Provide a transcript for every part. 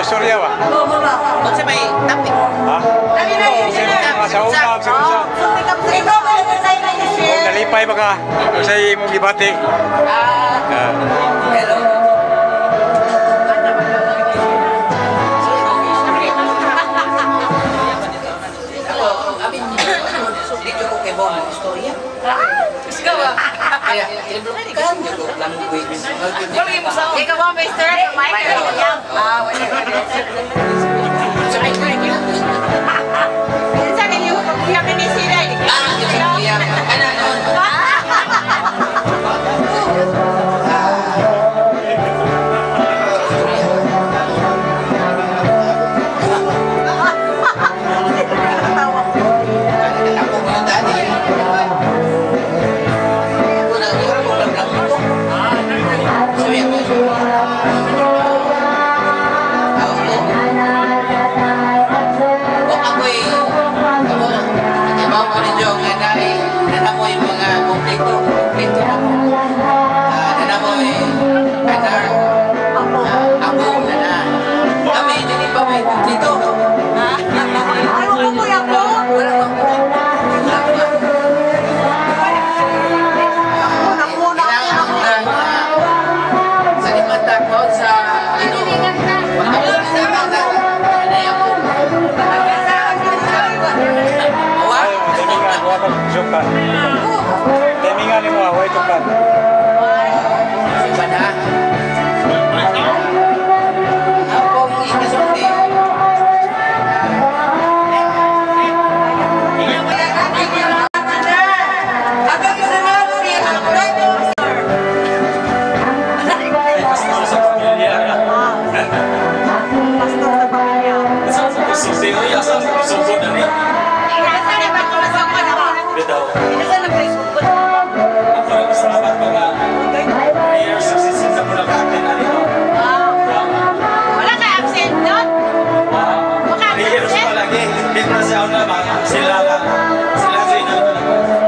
Istorya ba? Unsa may topic? Ha? Sa una, sa una. Ikaw ba yung tayo na i-share? Nalipay ba ka? Sa imong gibati? Ah. Hello. Ako, amin, dito ko kay Bon, istorya. Kaya, kan ko language. Ikaw ba, Mr. Michael? Ah, wala. Minsan, yung ni sila. Ah, yung sa kuya. Ano, nun? Ako ko yung dati. Una, yung ko lang lang ito. Sabi ako, ako, o ako'y, ako, nagkabaw ko ninyo nga nanamo yung mga kompleto, kompleto na mo. Nanamo anak, ako, nana. Kami, hindi pa may kompleto. Ay, wala ko yan po. Wala pa. Wala pa. Kailangan na sa 5 taon sa ano, makabot sa mga nanay ako. Wa? Ay, timingan, wa pa sukan. Timingan nimo, wa itukan. Iba na. Akong ikasulti. Pastor sa pamilya. Pastor sa pamilya. Susi, oy, asa sugod na ni? Bitaw. Ako rin salamat mga 3 years successive na mula ka-attend na nito. Wala ka absent doon? 3 years pa lagi. Hindi na siya una ba? Sila lang. Sila sila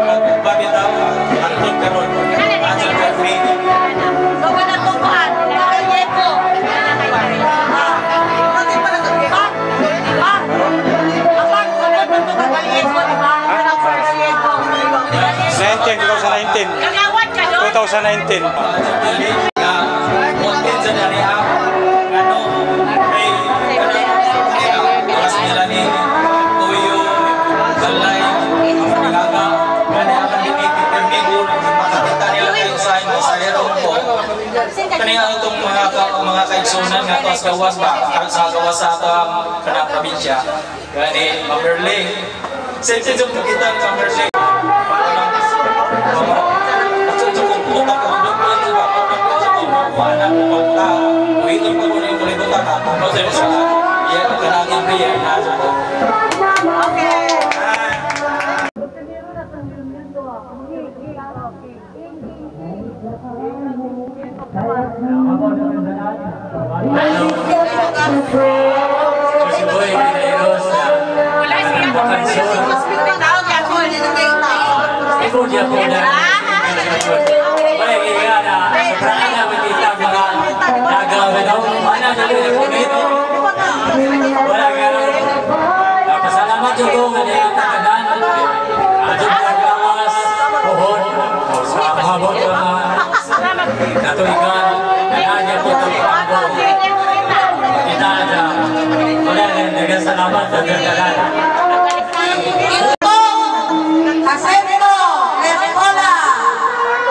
magbabitaw. Antod karon. Angel Cafe. So, wala kong kuhan. Gallego. Bang! Bang! Ang bang, sunod na ito ka Gallego, di ba? Gallego. 19, 2019. Kagawad ka doon? 2019. Dili nga content sa dari ano kay oras nila ni Kuyo Balay Gaga gani ang diniti makakita nila kayo sa imo sa hero ko kani ang itong mga kaigsunan nga to sa gawas ba sa gawas sa atong kanang probinsya gani Mamerle sense sa kita sa Mamerle Okay. Wala siya. Tawag ako. Pasalamat juga nga niya takadan. Adto sa gawas, puhon, sa habot nga katuigan, kananya po itong panggo. Kita na, wala na, nagkasalamat sa dagalan. Jacinto Escola.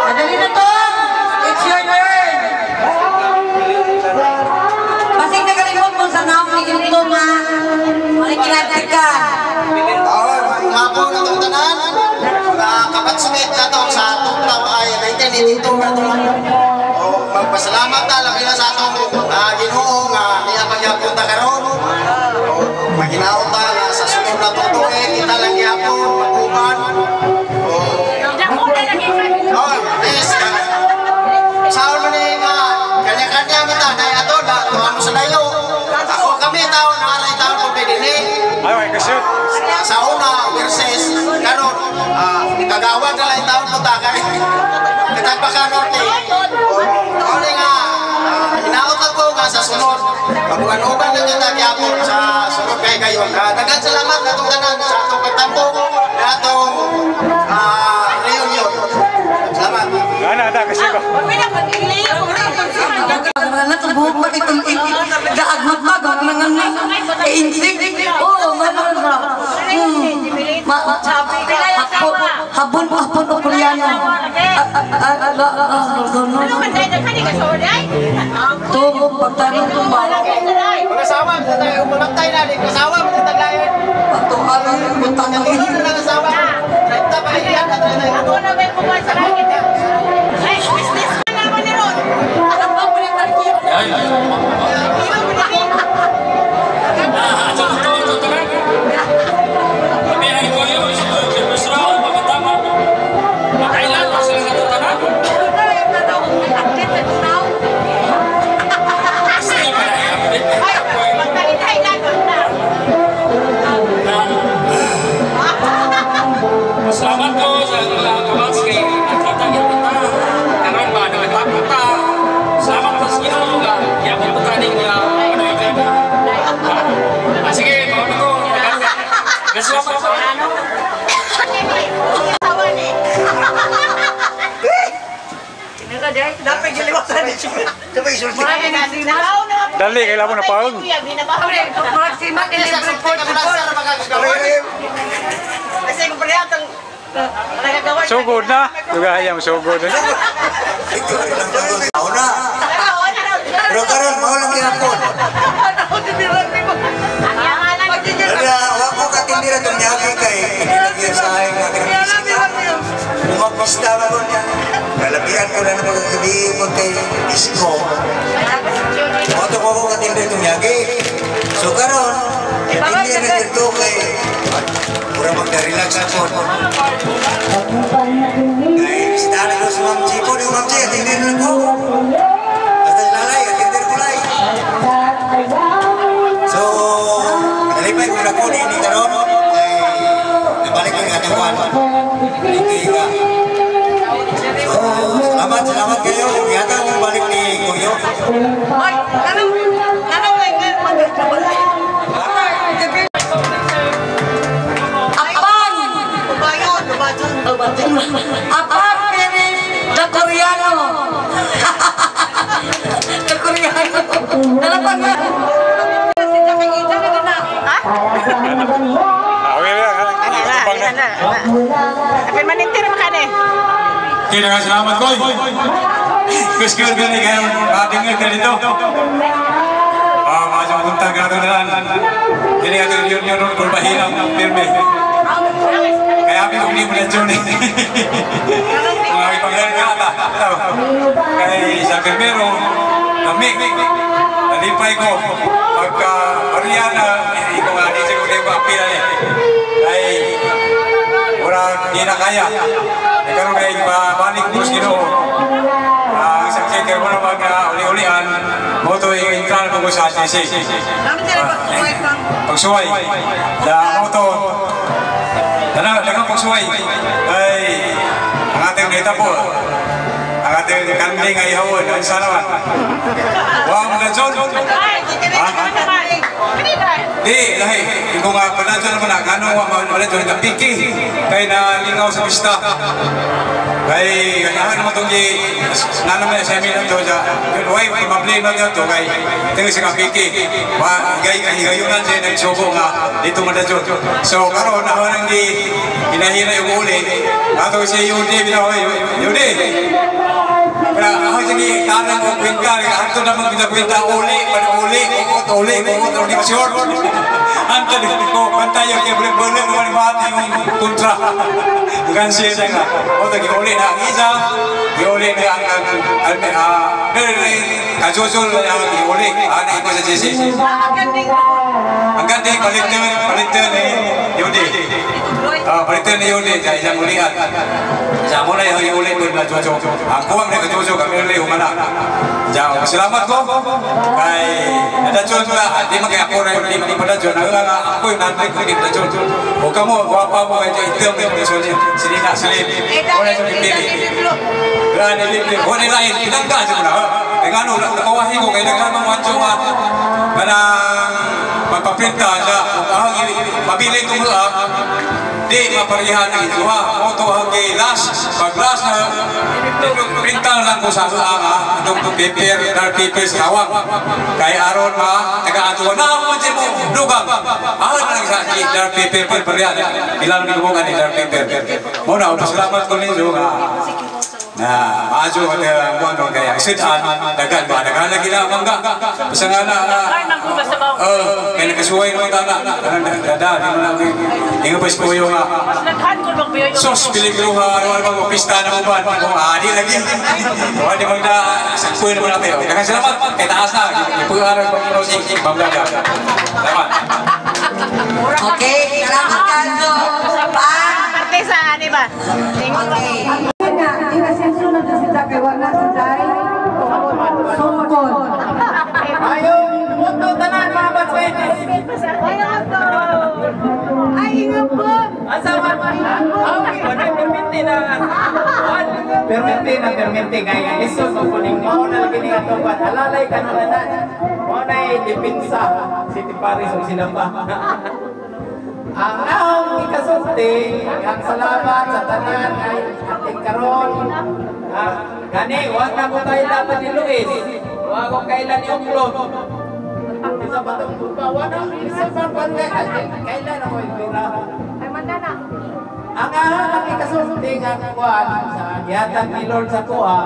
Madali na to. It's your turn. Basig nakalimot mo sa naong ni Ginto nga. Makikinagdag ka. Oo, hapon na itong tanan. Mga kapatsmit na to sa atong taon ay 1982 na ito. O, magpasalamat ta labi na sa atong Ginoo nga niya pagyapon ta karon. O, maginaon ta nga sa sunod na tutuig kita lang gyapon mag-uban. O, oh, yes, saon man ni nga kanya-kanya man ta dahil ato na tuwa mo sa layo. Ako kami taon aray taon ko dinhi. Ay, okay, kasut. Sa una versus karon kagawad na lang taon mo ta kay Katagbakan Norte. O ni nga hinaot ako nga sa sunod mabugan-uban na kita. po sa sunod kay gayon. Daghang salamat natong tanan sa atong pagtampo na atong reunion. Salamat. Ana, ada kasi ko. Mga buhok ba itong daag magmagag mga insik. Oo, manol ra. Ma habon habon o Koreano. To pagtanong ko ba? Mga asawa, mamatay na ni asawa mo taglayon. Pagtuan butang ang Ano na lang asawa? 30 pa iyan na tayo. Ako na may kukuha sa langit. Ay, business man naman ni Ron. Ay, ito, tanan. Kami ang ikuyo, Sir Raul, magandang makailan pa sila sa tanan. Sige pa na, Ay, magtalitay na doon na. Salamat ko sa mga kabats kay nakita kita. Karon ba nakatapos ta. Salamat sa Ginoo nga giabot ko taning mga ano yung Ah, sige, mauna ko. Salamat ko. Asawa ni. Dali, kailangan mo na paong. Sugod na. Dugayam, sugod. Ako na. Pero karon mao lang gihapon. Kaya wa ko katindira tong yagi kay nilagyan sa akin nga kinabisita. Umagpista ba ko niya. Kalabian ko na ng pagkagabi mo kay Isko. Moto ko ko katindira tong yagi. So karon, katindira na dito kay mura magna-relax ako. Kay bisitahan ko si Ma'am Chipo, di ko Ma'am Chi, atindira na ko. Basta si Lalay, atindira ko lay. So, nalipay ko na ko ni ini karon kay nabalik ko yung atong kwan. Hindi ka. So, salamat, salamat kayo. Yata kong balik ni Kuyo. Ay, anong, anong Apan! Apan, Pere, the Koreano. The Koreano. Nalapan mo. Ah, okay lang. Tubang na. Permanente naman ka eh. Okay, salamat ko. Kuskur gani kayo, madengar ka dito. Ah, masuk punta ka na lang. Ini ato union ron kulbahina pirme. Kaya kami kung hindi mo na journey. Mga ipaglan ka ata. Kay sa pirmero, kami, nalipay ko. Pagka Mariana, hindi ko nga, di siguro ko apila ni. Ay, mura di na kaya. Karon kay balik ko sa Ginoo. Ang isang checker mo na mag uli-ulian, mo to i-intran ko sa HTC. Pagsuway. Da mo to Dana daghang pagsuway. Ay ang ating data po. Ang ating kanding ay hawon, ang sana man. Wa mo na John. Di, lahi. Ikaw nga, panadyo naman na, ngano nga, wala dyan, napiki. Kay nalingaw sa pista. Kay, ganahan naman itong di, nanaman sa amin ito, sa, why, ma-blame lang ito, kay, tingin sa kapiki. Ma, gay, kahigayunan siya, nagsubo nga, dito madadyo. So, karon ako nang di, hinahina yung uli. Ato si Yudi, binaw, Yudi. Pero ako sige, tanang ko kwenta, ato naman kwenta uli, pan uli, kumot uli, kumot uli, sure. Anto ko, pantayo kaya boleh-boleh naman mati yung kontra. Bukan siya nga. O, uli na ang isa, uli na ang, ang, kajusol na ang uli, ana ko sa GC. Ang ganding, palitan, palitan ni Yudi. Palitan ni Yudi, sa isang ulian. Sa mo na yung uli ko na Jojo. Ang kuwang na Jojo, kami uli humana. Diyan, salamat ko. Kay nadadyon ka, di man kay ako na di man padadyon. Ang nga ako yung nanay ko di padadyon. O kamo, gwapa mo kay item yung sinina silip. Wala yung pipili. Wala yung pipili. Wala yung lain, pinangga siya mo na. Kaya ano, nakawahi ko, kaya nagkamang wancho nga. Kanang Nagpaprinta siya. Kung ahang mabili itong di maparihan ang ituha. Mo to ang last. Pag last na, printa lang ko sa anga, atong paper, dark paper sa kawang. Kay aron ma, taga-atuwa na mo mo, dugang. Ahon lang sa dark paper, parihan. Ilang ni dark paper. Mo na, pasalamat ko ninyo nga. Na maadyo ka tayo ang buwan kaya sidan dagan ba dagan lagi na mangga basta nga na kaya nakasuway naman tana dada di mo na inga pa ispuyo nga sos piligruha ano ba mo pista na uban kung adi lagi wala di magda sakpuy naman natin. Daghang salamat kay taas na ipuaran pa mo si Ma'am Daga. Salamat. Okay, salamat Kanzo. Parte sa ani ba? Okay. Sungkod. Ayong mundo tanan mga batchmates. Ay, ingat po. Asa man? Okay, wala perminti na. Perminti na perminti kay lisod mo kuning mao na lagi ni atong halalay kanulanan. Mao na dipinsa City Paris ug sila pa. Ang ahong ikasulti, ang salamat sa tanan ay ating karon. Gani, wag na ko kaila pa ni Luis. Wag ko kaila ni Uklog. Isa ba itong bupa? Wala, isa pa ba kailan ako ipira? Ay, mandana. Ang ahong ikasulti nga kuwan sa gihatag ni Lord sa kuha,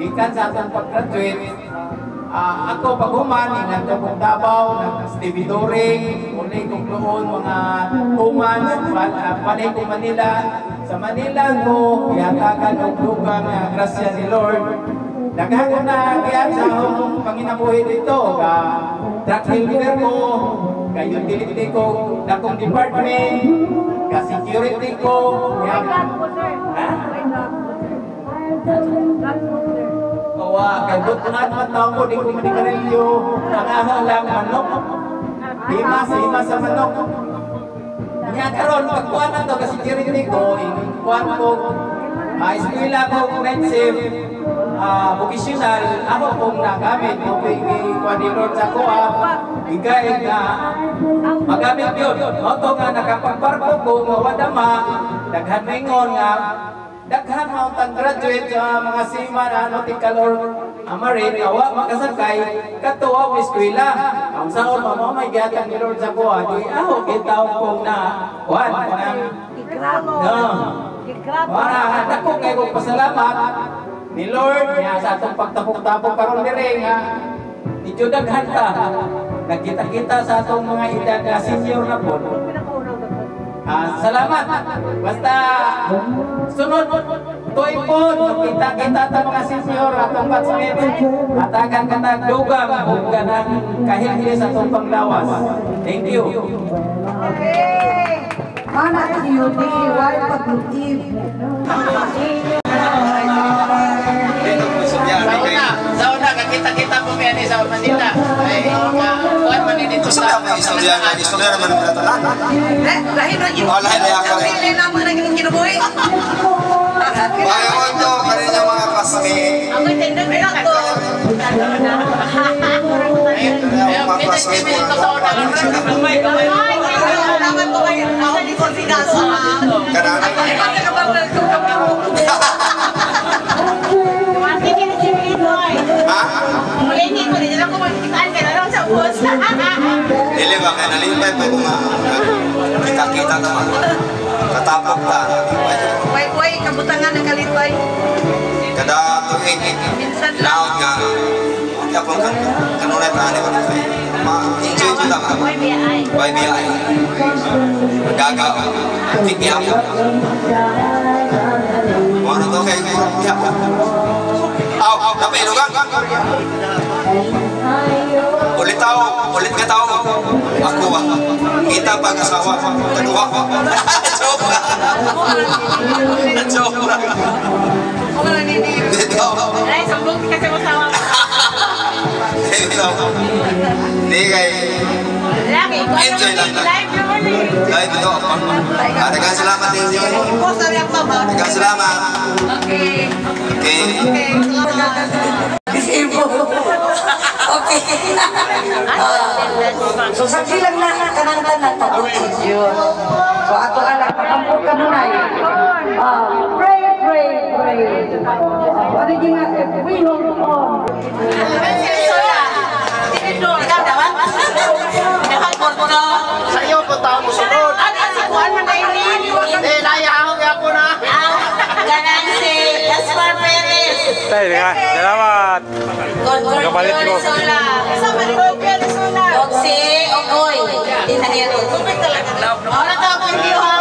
gikan sa atong pag-graduate, ako paghuman, ingat kong Davao, nag-stevedoring, muli kong doon mga 2 months, balik kong Manila. Sa Manila ko, gihatagan og dugang grasya ni Lord. Daghan ko na gihat sa akong panginabuhi dito, ka truck helper ko, ka utility ko, dakong department, ka security ko. Kawa, kay butunan man tao ko, di ko manigarilyo, ang ahang lang manok. Himas, himas sa manok. Nya karon pagkuan na to kasi security ko, kuan ko, eskwela ko, night shift, vocational, ako kong nagamit, okay, kuan ni Lord sa kuha, igay nga, magamit yun. Oto nga nakapagbarko ko, nga wadama, daghan maingon nga, daghan mauntang graduate sa mga seaman, nautical or marine, awa makasakay, katuwa mo eskwela. Ang saon mo, may gihatag ni Lord sa kuha, di ako kita kong na, kuhan, no. Para, dako kayo kong pasalamat ni Lord, niya sa atong pagtapok-tapok karon dire nga, medyo daghan ta, nagkita-kita sa atong mga edad na senior na po. Salamat. Basta sunod tuig po kita-kita ta mga senior atong batchmates hatagan katag dugang ug kanang kahilhi sa atong panglawas. Thank you. Okay. Mana si Yudi, why pag-give? Sa una, kakita-kita po kaya ni sa Manila. Ay, kuwan man ni dito sa... Istorya na, istorya naman ang tanan. Lahin na yun. Lahin na yun. Kapili na mga naging kinabuhi. Bayon to, kanina mga classmate. Ako'y tendon na ako. Mga classmate mo. Kailangan ko kayo. Ako di konfidansa. Kanana. Ha? Dili ba kaya nalipay pa ko nga kita-kita ta katapok ta. Way kabutangan ng kalipay. Kada tuig laot nga yapon kan kanunay pa ani ba ma-enjoy jud ta. YBI. Gaga. Tigya. Wala to kay yapon. Aw, napay lugang. Ulit tao, ulit ka tao. Ako ba? Kita pag asawa, kaduha. Joke. Joke. Dito. Ay, sambong kasi mo sawa. Dito. Di kay enjoy lang. Live ito. Daghang salamat din siya. Daghang salamat. Okay. Okay. Okay. Okay. So saksi lang na kanang tanan pagod sa Diyos. So ato anak, pakampo ka muna. Ah, pray, pray, pray. Ano nga, if we hold on. Ikaw naman? Nakakorto. Sa iyo, kung tao mo sunod. Ano si Juan man na ini? Eh, naya ako, kaya po na. Ang kanang si Gaspar Perez. Tayo, salamat. Kapalit ko. Sola. Og si Ogoy. Tinahiro. Wala ka po ha.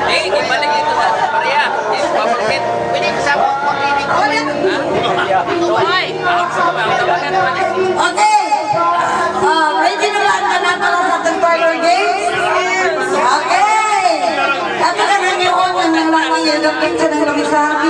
Eh, ibalik dito sa pareha. Papermit. Pwede kasama ko Okay. Ah, ready na ba ang tanan para sa atong parlor games? Okay. Ato ka nang yung ng laki, yung picture ng lamisa.